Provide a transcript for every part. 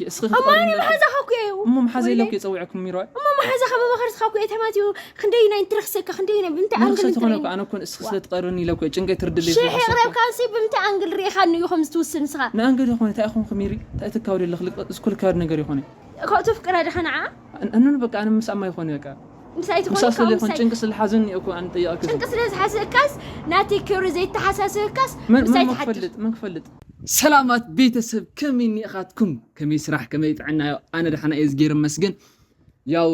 እስኺ ክትቐርኒ ኢለኪ። መሓዛኻ እኮ እዩ። እሞ መሓዛ ኢለ እኮ እየ ጸዊዐኩም፣ ሚራይ። እሞ መሓዛኻ መማኸርትኻ እኮ እየ ተማትዩ። ክንደይ ናይ እንትረኽሰካ፣ ክንደይ ናይ ብምንታይ ኣንግል ንኽሰቲ ኾነ እኮ፣ ኣነ እኮ እስኺ ስለ ትቐርኒ ኢለ እኮ እየ ጭንቀይ ትርድለይ ሽሕ ስለ ዝሓሰብኩ። ይቕረብካ፣ ኣንሲ ብምንታይ ኣንግል ርኢኻኒ እዩ ከምዚ ትውስን ንስኻ? ንኣንገድ ይኾነ፣ እንታይ ኢኹም ክሚሪ? እንታይ ትካወዲ ኣለኽ? ልቅ-፣ እስኩል ካወዲ ነገር ይኾነ። ከኡ ተፍቅራ ዲኻ ንዓ? ኣን-፣ ኣኑ በቃ፣ ኣነ ምስ ኣማይ ይኾነ በቃ። ምሳይ ትኾን ምስኣ ስለ ካብ ይኾን ምሳይ ጭንቂ ስለ ሓዘኒ እኮ ኣነ ጠይቐኪ ጭንቂ ስለ ዝሓሰብካስ፣ ናተይ ክብሪ ዘይተሓሳስብካስ፣ መን፣ ምሳይ መን ትሓድር። ክፈልጥ፣ መን ክፈልጥ? ሰላማት ቤተሰብ፣ ከመይ እኒኢኻትኩም? ከመይ ስራሕ፣ ከመይ ጥዕና? ኣነ ደሓና እየ፣ እዝጌር ይመስገን። ያው፣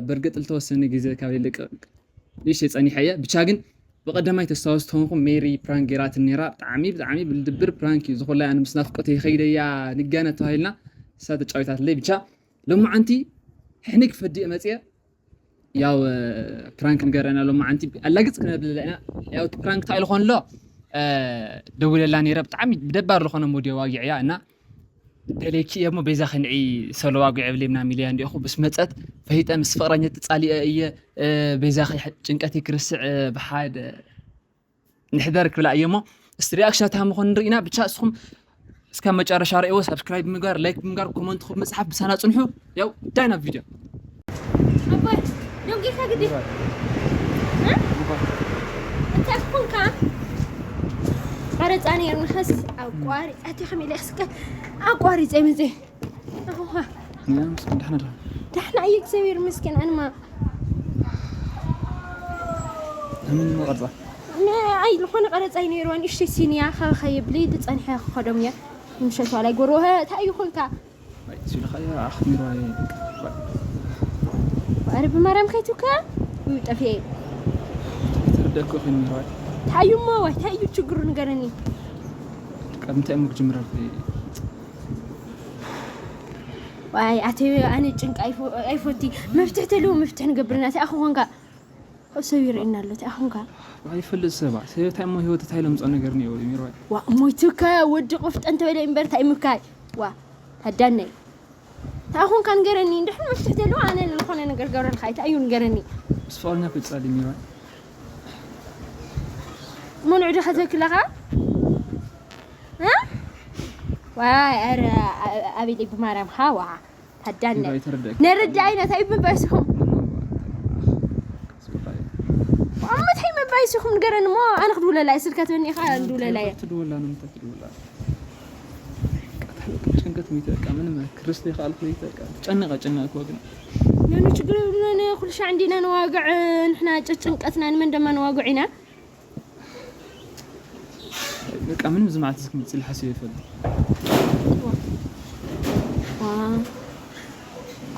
በርግጥ ልተወሰነ ግዜ ካብ ልልቅ ንእሽተይ ጸኒሐ እየ። ብቻ ግን ብቐዳማይ ተስታውሱ ተኾንኩም ሜሪ ፕራንክ ገይራትኒ ነይራ። ብጣዕሚ፣ ብጣዕሚ ብልድብር ፕራንክ እዩ። ዝኾላይ ኣነ ምስ ናፍቆተይ ይኸይደያ ንጋነ ተባሂልና እሳ ተጫዊታትለይ። ብቻ ሎማዓንቲ ሕንግ ፈዲእ መጽየ። ያው፣ ፕራንክ ንገረና ሎማዓንቲ ኣላግጽ ክነብለላ ኢና። ያው፣ እቲ ፕራንክ እንታይ ዝኾን ኣሎ፣ ደውለላ ነይረ። ብጣዕሚ ብደባር ዝኾነ ሞድ ዋጊዕያ እና ደሌኪ እየ እሞ ቤዛ ክንዒ ሰለዋ ጉዕ ብሌምና ሚልያ እንዲኹ ምስ መጸት ፈሂጠ ምስ ፍቕረኛ ትጻሊአ እየ፣ እ፣ ቤዛ ኸ-፣ ጭንቀት ክርስዕ፣ እ፣ ብሓደ ንሕደር ክብላ እየ እሞ እስቲ ሪኣክሽናት ሃ ምኾን ንርኢና። ብቻ እስኹም እስከ መጨረሻ ርእይዎ፣ ሳብስክራይብ ብምግባር፣ ላይክ ብምግባር፣ ኮመንት ኹብ ምጽሓፍ ብሳና ጽንሑ። ያው ዳይና ቪድዮ። ኣቦይ፣ ደም ጌርካ ግዲ። እ? እንታይ ኮንካ? ኣረ ጻኒ የምንኸስ ኣቋሪጻ፣ እቲ ከመይ ኢለ ክስቀል? ኣቋሪጸ መጽየ። ኣኹኻ። ንያም፣ ስም ዳሕና ዶ? ዳሕና እየ፣ እግዚኣብሔር ይመስገን። ኣንማ። ምን መቐርጻ? ነ-፣ ኣይ፣ ዝኾነ ቀረጻ ኣይነይርዋን። እሽተይ ሲንያ፣ ኸ-፣ ኸየብለይ፣ ዝጸንሐ ክኸዶም እየ። ምሸት ዋላ ይጎርወ፣ እንታይ እዩ ኮንካ? ኣይ፣ ሲሉ ኸያ፣ ኣኽ፣ ሚሮ፣ ኣይ፣ ኣረ ብማርያም ከይትውካ? እዩ ጠፊኤ። ተረደኩ፣ ኸ፣ ሚሮ፣ ኣይ። እንታይ እዩ እሞ፣ ዋይ፣ እንታይ እዩ ችግሩ ንገረኒ። ካብ ምንታይ እሞ ክጅምር ኣልኩ? ዋይ፣ ኣቲ ኣነ ጭንቂ ኣይፎ-፣ ኣይፎቲ። መፍትሒ ተልዎ መፍትሒ ንገብር ኢና። ኣቲ ኣኹ ኾንካ። ኣብ ሰብ ይርእየና ኣሎ፣ ኣቲ ኣኹ ኾንካ። ኣይፈልጥ ሰባ። ሰብ እንታይ እሞ ህይወት እንታይ ለምጾ ነገር ነው ይወል ሚሮ። ዋ፣ ሞይቱካ ወዲ ቆፍጠን ተበለ እምበር እንታይ ምካይ። ዋ፣ ታዳነይ። ኣቲ ኣኹ ኾንካ ንገረኒ። እንድሕር መፍትሒ ተልዎ ኣነ ዝኾነ ነገር ገብረልካ። እንታይ እዩ ንገረኒ። ምስ ፍቕረኛ ክጻሊ ሚሮ። መን ዕድኻ ዘክለኻ? እ? ዋይ፣ ኣረ፣ ኣ-፣ ኣቤለይ ብማርያም፣ ሃዋ፣ ታዳነ። እንታይ ተረዳእኪ? ነረዳእና፣ እንታይ ምባይስኹም? ጽቡቕ እዩ። ኣሞ፣ እንታይ ምባይስኹም ንገረኒ እሞ፣ ኣነ ክድውለላ እየ፣ ስልካ ትበኒ ኢኻ፣ እንታይ ንድውለላ እየ። ትድውላ፣ ንምንታይ ትድውላ? ጭንቀት ሚተ፣ በቃ፣ ምንም ክርስ ዘይከኣልኩ ሚተ፣ በቃ፣ ጨነቐ፣ ጨነቐ እኮ ግን። ነኑ ችግር የብሉን፣ ኩሉ ሻዕ እንዲና ነዋግዕ፣ ንሕና ጭ-፣ ጭንቀትና ንመን ደማ ነዋግዕ ኢና? በቃ ምንም ዝማዕት ዝክምጽል ሓስብ ይፈልጥ። ዋ።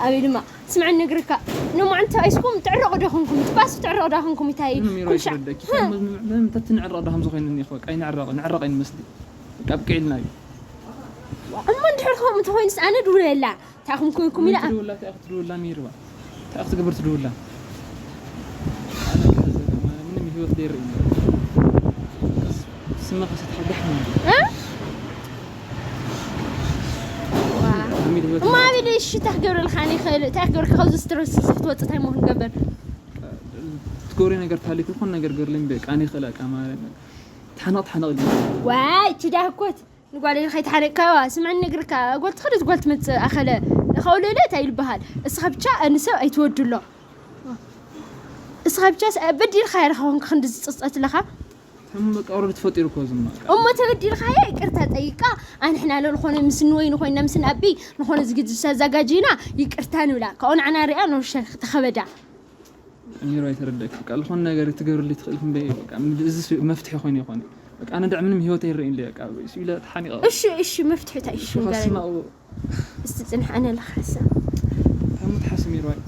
ኣበይ ድማ ስምዐ ነግርካ፣ ኖማዓንቲ ኣይስኩም ትዕረቑ ዶ ኹንኩም? ትባስ ትዕረቑ ዶ ኹንኩም? ይታይ ምንም ይሮ ኩልሻ-፣ ይረደኪ። ህ። ምንም ተትንዕረቕ ዶ ኹም ዝኾይንኒ እኮ፣ በቃ ይንዕረቕ፣ ንዕረቕ ይንመስል። በቃ ኣብቂዕልና እዩ። እሞ እንድሕር ከምኡ ተኾይኑስ ኣነ ድውለላ። እንታይ ኢኹም ኮንኩም ኢላ? ትድውላ፣ እንታይ ኢኹም ትድውላ ነይርዋ? እንታይ ኢኹም ትገብር ትድውላ? ኣነ ከዚ ምንም ህይወት ደይርኢ። ስመ ከሰት ሓዳሕ ነው። እ? ዋ። ኣሚል ህይወት እማ ኣቤል፣ እሺ፣ እንታይ ክገብረልካ? ኣነ ይኽእል፣ እንታይ ክገብረልካ? ካብዚ ስትረስ ክትወጽእ እንታይ እሞ ክንገብር? ትገብሪ ነገር ታሊክ ዝኾን ነገር ገርልኝ በቃ፣ ኣነ ይኽእል፣ በቃ፣ ማርያም፣ በቃ። ተሓነቕ፣ ተሓነቕ ኢልኝ። ዋይ፣ ችዳ ህኮት። ንጓል ኢልካ ይተሓነቅካ፣ ስምዕኒ ነግርካ፣ ጓል ትኸደት ጓል ትመጽእ ኣኸለ፣ ኸውለለ እንታይ ይልበሃል? እስኻ ብቻ ንሰብ ኣይትወድሎ። እስኻ ብቻ ስ-፣ በዲልካ ኢኻ ኾንካ ክንዲ ዝጽጸት ኣለኻ? ተም በቃ ኦልሬዲ ተፈጢሩ እኮ ዝማ። እሞ ተበዲልካ እያ ይቅርታ ጠይቃ፣ ኣንሕና ለልኾነ ምስ ንወይ ንኾይና ምስ ንኣቢ ንኾነ ዝግጅት ኣዘጋጂና ይቅርታ ንብላ። ካብኡ ንዓና ሪኣ ንወሸ ተኸበዳ። ሚሮ ኣይተረደእኪ። በቃ ዝኾነ ነገር ትገብርልይ ትኽእል ክንበይ በቃ እዚ ስ-፣ መፍትሒ ኮይኑ ይኾን። በቃ ኣነ ድዕ ምንም ህይወት ኣይረእን በቃ። እሱ ኢለ ተሓኒቐ። እሺ፣ እሺ፣ መፍትሒ እንታይ እሺ ንገረኒ። ከስማኡ። እስቲ ጽንሕ ኣነ ለኻሳ። ታሙ ትሓስ ሚሮ ኣይ።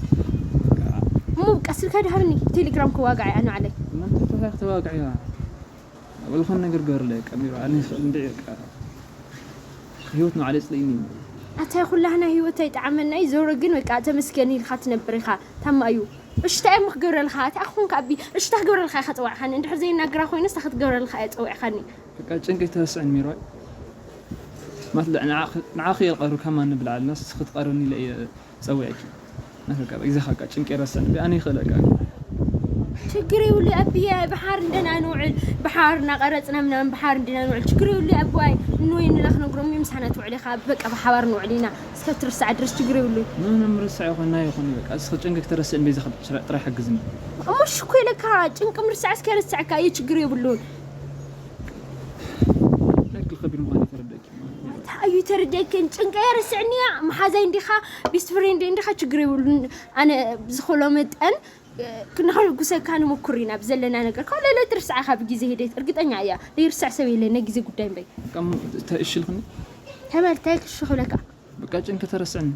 እሞ በቃ ስልካ ድሃብኒ ቴሌግራም ክዋጋዕ ኣነ ዓለይ። መን ተተዋጋዕ ተዋጋዕ እያ። ወላ ዝኾነ ነገር ገርለ በቃ ሚሮ ኣነ ይኽእል እንደ በቃ። ህይወት ንዓለይ ጽልኢኒ። ኣታ ኩላህና ህይወት ኣይጠዓመና እዩ፣ ዞሮ ግን በቃ ተመስገን ኢልካ ትነብር ኢኻ። ታማ እዩ። እሺ፣ እንታይ እሞ ክገብረልካ? እንታይ ኣኹንካ ኣቢ? እሺ፣ እንታይ ክገብረልካ ኢኻ ጸዋዕካኒ? እንድሕር ዘይናገራ ኮይነስ እንታይ ክትገብረልካ እያ ጸዊዕካኒ? በቃ ጭንቂ ተስዕን ሚሮይ። ማለት ንዓ-፣ ንዓኺ እየ ዝቐርብ ከማን ንብል ኣለና፣ ንስኺ ክትቐርብኒ ኢለ እየ ጸዊዐኪ። ናተካ ግዜኻ በቃ ጭንቂ ረስዕን። ኣነ ይኽእለካ። እሺ፣ ችግር የብሉ ኣቢየ፣ ብሓር እንደና ንውዕል፣ ብሓር እናቐረፅና ምናምን ብሓር እንደና ንውዕል፣ ችግር የብሉ ኣቦዋይ። እንወይ ንላ ክነግሮም እዩ፣ ምሳና ትውዕል ኢኻ፣ በቃ ብሓባር ንውዕል ኢና፣ እስከ ትርሳዕ ድረስ ችግር የብሉ። ምንም ርሳዕ ይኾን ናይ ይኾን በቃ እስኸ ጭንቂ ክተረስእን በይዛ ጥራይ ሓግዝኒ። እሞ ሽኮ ኢለካ፣ ጭንቂ ምርሳዕ እስከ ረስዐካ እዩ፣ ችግር የብሉን። ናክል ከቢድ ምዃን ይተረደኪ። እንታይ እዩ ተረደክን? ጭንቀይ ረስዕኒ እያ፣ መሓዛይ እንዲኻ፣ ቤስት ፍሬንድ እንዲኻ፣ ችግር የብሉን። ኣነ ብዝኽእሎ መጠን ክነኸጉሰካ ንምኩር ኢና ብዘለና ነገር። ካብ ለለ ትርስዓ ካብ ግዜ ሂደት እርግጠኛ እያ። ዘይርስዕ ሰብ የለ፣ ናይ ግዜ ጉዳይ እምበይ። ከም ተእሽልኽኒ? ተመልታይ ክሽኽለካ። በቃ ጭንቂ ተረስዕኒ።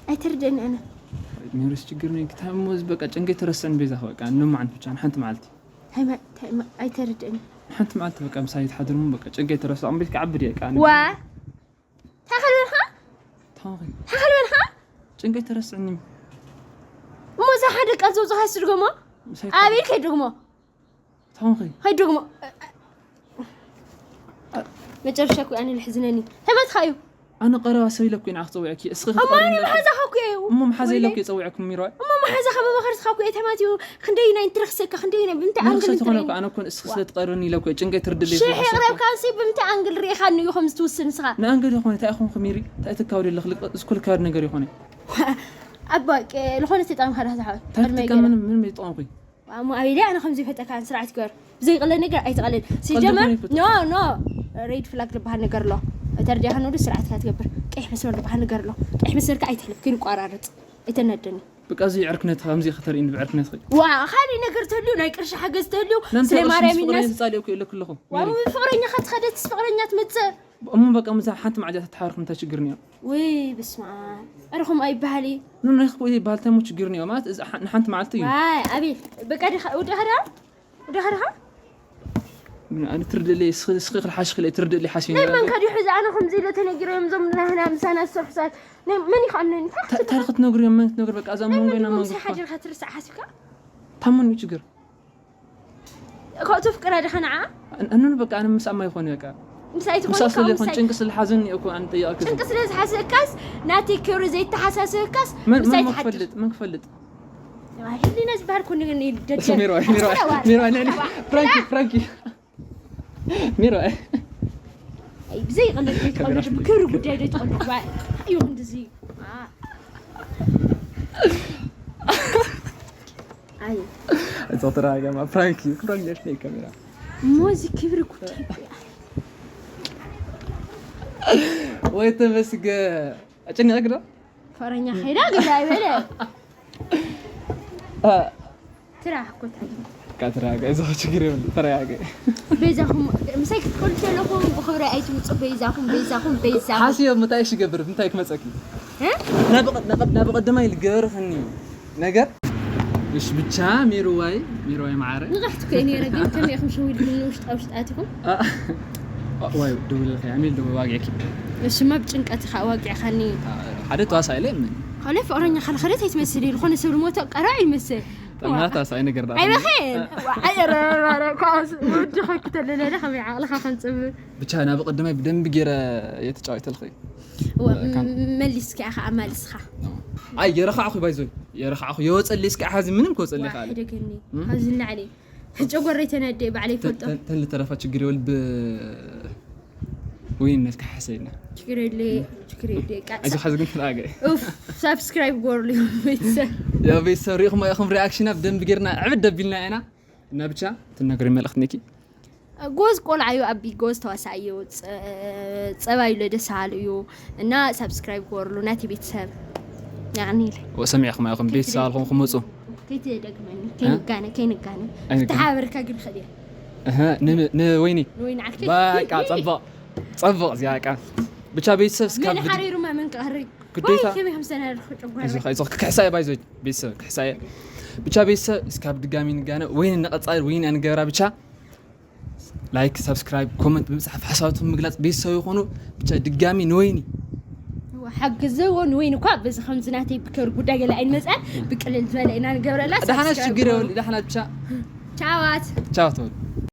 ኣይተርደኒ ኣነ። ኒውሪስ ችግር ነኝ። ክታሞ በቃ ጭንቂ ተረስዕኒ ቤዛ በቃ ንማዓን ብቻ ሓንቲ መዓልቲ። ሃይማ-፣ ሃይማ-፣ ኣይተርደኒ። ሓንቲ መዓልቲ በቃ ምሳይ ትሓድርሙ በቃ ጭንቂ ተረስዕ እምበይ ከዓብድ እየ ቃ። ዋ። ታኸል በልኻ? ታኸል። ታኸል በልኻ? ጭንቂ ተረስዕኒ። እሞ እዛ ሓደ ቃል ዘውፅኻ ስድገሞ? ምሳይ ኣቤል ከይድግሞ። ታንኺ። ከይድግሞ። መጨረሻ እኮ ኣነ ልሕዝነኒ። ተመትኻ እዩ። ኣነ ቀረባ ሰብ ኢለ እኮ ንዓኽ ክጸውዐኪ። እስኺ እሞ ክትቀርብኒ ኣነ ኢለኪ። መሓዛኻ እኮ እዩ። እሞ መሓዛ ኢለ ወይለይ። እኮ ይጸውዐኩም ሚራይ። እሞ መሓዛኻ ብመኸርስኻ እኮ እዩ ተማትዩ። ክንደይ ናይ እንትረኽሰካ፣ ክንደይ ናይ ብምንታይ እሞ ኣንግል ንሰቲ ትርኢ? ኮነ እኮ ኣነ እኮ እስኺ ስለ ትቀርብኒ ኢለ እኮ ጭንቀይ ትርድልይ ሽሕ ስለ ሓሰብኩ። የቕረብካ ንሲ ብምንታይ ኣንግል ርኢኻኒ እዩ ከምዚ ትውስን ንስኻ? ንኣንግል ይኾነ እንታይ ኢኹም ክሚሪ? እንታይ ትካወዲ ኣለኽ? ልቅ-፣ እስኩል ካድ ነገር ይኾነ። ኣባ፣ ቀ-፣ ዝኾነ ተጠቒምካ ዳህ ዝሓወት። እንታይ ቅድመይ ትጥቀም? ገይረ። ምንም፣ ምንም ኣይጠቐምኩ። ኣሞ ኣቤልያ፣ ኣነ ከምዚ ይፈጠካ ስርዓት ይግበር። ብዘይ ቅለ ነገር ኣይትቐልል። ሲጀመር፣ ቀልዲ ኾነ ይፈጠካ። ኖ፣ ኖ። ሬድ ፍላግ ዝበሃል ነገር ኣሎ። ተርዲያኻ ኖዱ ስርዓትካ ትገብር። ቀይሕ መስመር ዝበሃል ነገር ኣሎ። ቀይሕ መስመር ከኣ ኣይትሕልፍ፣ ክንቋራረጽ። ኣይተናደኒ። በቃ፣ እዚ ዕርክነት፣ ከምዚ ከተርእይኒ ብዕርክነት ኸይ? ዋ፣ ካልእ ነገር ተልዩ፣ ናይ ቅርሺ ሓገዝ ተልዩ፣ ናንተ ስለ ቅርሺ ማርያም ምስ ፍቕረኛ ይናስ-፣ ተጻሊእኩ ኢለኩ ኣለኹ። ዋ፣ ሜሪ። ፍቕረኛኻ ትኸደት፣ ፍቕረኛ ትመጽእ። እሞ በቃ፣ ምዛ ሓንቲ መዓልቲ ተተሓባርኩም እንታይ ችግር እኒኦ? ውይ፣ በስመ ኣብ። ኧረ፣ ከምኡ ኣይበሃል እዩ። ኖ፣ ናይ ክፉእ ይበሃል፣ እንታይ እሞ ችግር እኒኦ? ማለት፣ እዚ ሓ-፣ ንሓንቲ መዓልቲ እዩ። ዋይ፣ ኣቤል፣ በቃ ዲኻ፣ ወዲኻ ዲኻ? ወዲኻ ዲኻ? ምን፣ ኣነ ትርድእለይ፣ እስኺ፣ እስኺ ክልሓሽ ክልእ ትርድእለይ ሓሲብኒ ናይ ነበር። መንካ ድዩ ሕዚ ኣነ ከምዚ ኢለ ተነጊሮም እዞም ናህና ምሳና ዝሰርሑ ሰባት? ናይ መን ይኸኣልኒ? እንታይ ታ-፣ ታሪኽ ክትነግሩ እዮም፣ መን ክትነግሩ? በቃ፣ እዛ ናይ መንጎ መን ኢና ድሞ መንጎ ምሳይ እኳ። ሓዲርካ ትርስዕ ሓሲብካ? ታመን እዩ ችግር። እኮ ተፍቅራ ዲኻ ንዓ? ኣን-፣ ኣነኑ በቃ ኣነ ምስ ኣማ ይኾን በቃ። ምሳይ ትኾን ምሳ ስለ ካብ ይኾን ምሳይ ጭንቂ ስለ ሓዘኒ እኮ ኣነ ጠይቐኪ ጭንቂ ስለ ዝሓሰካስ ናተይ ክብሪ ዘይተሓሳሰብካስ መን፣ ምሳይ መን ትሓድር። ክፈልጥ፣ መን ክፈልጥ? ኣይ፣ ህሊና ዝበሃል ኮን ግን ይደጀ። እሱ ሚሮ፣ ሚሮ፣ ኣስመራ ዋላ። ሚሮ፣ ነኒ፣ ኣዋ። ፍራንኪ፣ ፍራንኪ። ሚሮ። ኣይ፣ ብዘይ ቀለድ ካሜራ ዘይትቐልድ፣ ሽፍን ክብሪ ጉዳይ ዘይትቐልድ። ዋ፣ እዩ ክንድዚ። ዋ። ኣይ። እዞ ተራገማ ፍራንኪ፣ ፍራንኪ ነሽ ነይ ካሜራ። ሞዚ ክብሪ ጉዳይ። ወይ ተመስገ። ኣጨኒቐ ግዳ? ፈረኛ ኸይዳ ግዳ ኣይበለ። አ። ትራህ እኮ ታዲያ። ካ ትራህ፣ እዞ ችግር የብሉ፣ ተረጋገ። በይዛኹም፣ ምሳይ ክትከሉ ከለኹም ብኽብሪ ኣይትምፁ፣ በይዛኹም፣ በይዛኹም፣ በይዛኹም። ሓስዮ፣ ምታይ እሺ ገብር፣ ምታይ ክመፀኪ? እ? ናብ ቀ-፣ ናብ ቀ-፣ ናብ ቀዳማይ ልገበርኽኒ ነገር። እሺ፣ ብቻ ሜሩዋይ፣ ሜሩዋይ መዓረ። ንቕሕቲ እኮ እየ ነይረ፣ ግን ከመይ ኢኹም ሸዊድኩምኒ ውሽጣ ውሽጣ ኣቲኹም? አ-፣ ዋይ፣ ደውለልካ፣ ኣሜል ደው ዋግዕኪ። እሱማ ብጭንቀት ኢኻ ዋጊዕኻኒ። አ-፣ ሓደ ተዋሳኢ ኢለ እመን። ካልእ ፍቕረኛ ካልእ ካልእ ኣይትመስል እዩ፣ ዝኾነ ሰብ ልሞተ ቀራዕ ይመስል። ጠማታ ሳይ ነገር ዳኣ። ኣይበኸን። ዋ፣ ኣይ፣ ረ፣ ረ፣ ረ፣ ኳስ፣ ወዲ ኸኪ ተለለለ ከመይ ዓቕልኻ ከንጽብር። ብቻ ናብ ቀዳማይ ብደንብ ገይረ እየ ተጫዊተልኺ። ዋ፣ እ፣ ካን- ም-፣ መሊስካ ኢኻ ኣማሊስኻ። ኣይ፣ የረኻዕኹ ባይዞይ፣ የረኻዕኹ፣ የወጸልይ እስከ ሓዚ ምንም ክወጸልይ ዋ፣ ይኽኣል። ሕደገኒ። እም? ካብዚ ንላዕሊ። ጨጎረይ ተነደ ባዕለይ ተ-፣ ይፈልጦ። ተ-፣ ተን ልተረፋ ችግር የብል ብ-፣ ወይ ነስካ ሓሰይና። ችግር የለ፣ ችግር የለ። ቃ-፣ ኣይዞ ሓዚ ግን ተራገ። ኡፍ፣ ሳብስክራይብ ጎርሉ ቤተሰብ። ያ ቤተሰብ ሪኢኹም ኢኹም ሪኣክሽና ብደንብ ጌርና ዕብድ ኣቢልና ኢና። እና ብቻ ትነግሪ መልእኽት ኒኪ? ጎዝ ቆልዓ እዩ፣ ኣቢ ጎዝ ተዋሳኢ እዩ፣ ጸ-፣ ጸባዩ ለደሳል እዩ። እና ሳብስክራይብ ጎርሉ ናቲ ቤተሰብ። ያኒ ወሰሚዕኹም ኢኹም ቤተሰብ ኣልኹም ክመጹ። ከይትደግመኒ፣ እ? ከይንጋነ፣ ከይንጋነ። ኣይንጋነ። ተሓባበርካ ግን ኸድየ። እህ፣ ን-፣ ንወይኒ። ንወይኒ ዓርከይ። በቃ፣ ጸብቕ። ጸብቕ፣ እዚኣ በቃ። ብቻ ቤተሰብ እስካብ መን ድግ-፣ ሓሪሩማ መን ክቐሪ? ግዴታ። ወይ ከመይ ከም ዝተናደድኩ ጨጓራይ። ኣይዞኻ፣ ኣይዞኻ፣ ክሕሳ እየ፣ ባይዞ፣ ቤተሰብ፣ ክሕሳ እየ። ብቻ ቤተሰብ እስካብ ድጋሚ ንጋነ፣ ወይኒ ንቐጻሊ፣ ወይኒ ኣንገብራ ብቻ። ላይክ፣ ሳብስክራይብ፣ ኮመንት ብምጽሓፍ ሓሳባትኩም ምግላጽ ቤተሰብ ይኾኑ። ብቻ ድጋሚ ንወይኒ። ሓግዝዎ ንወይኒ እኳ በዚ ከምዚ ናተይ ብክብሪ ጉዳይ ገለ ኣይንመጽኣን፣ ብቅልል ዝበለ ኢና ንገብረላ። ዳሕና ሳብስክራይብ ችግር ግበሩ። የብሉ፣ ዳሕና ብቻ። ቻዋት። ቻው ተበሉ።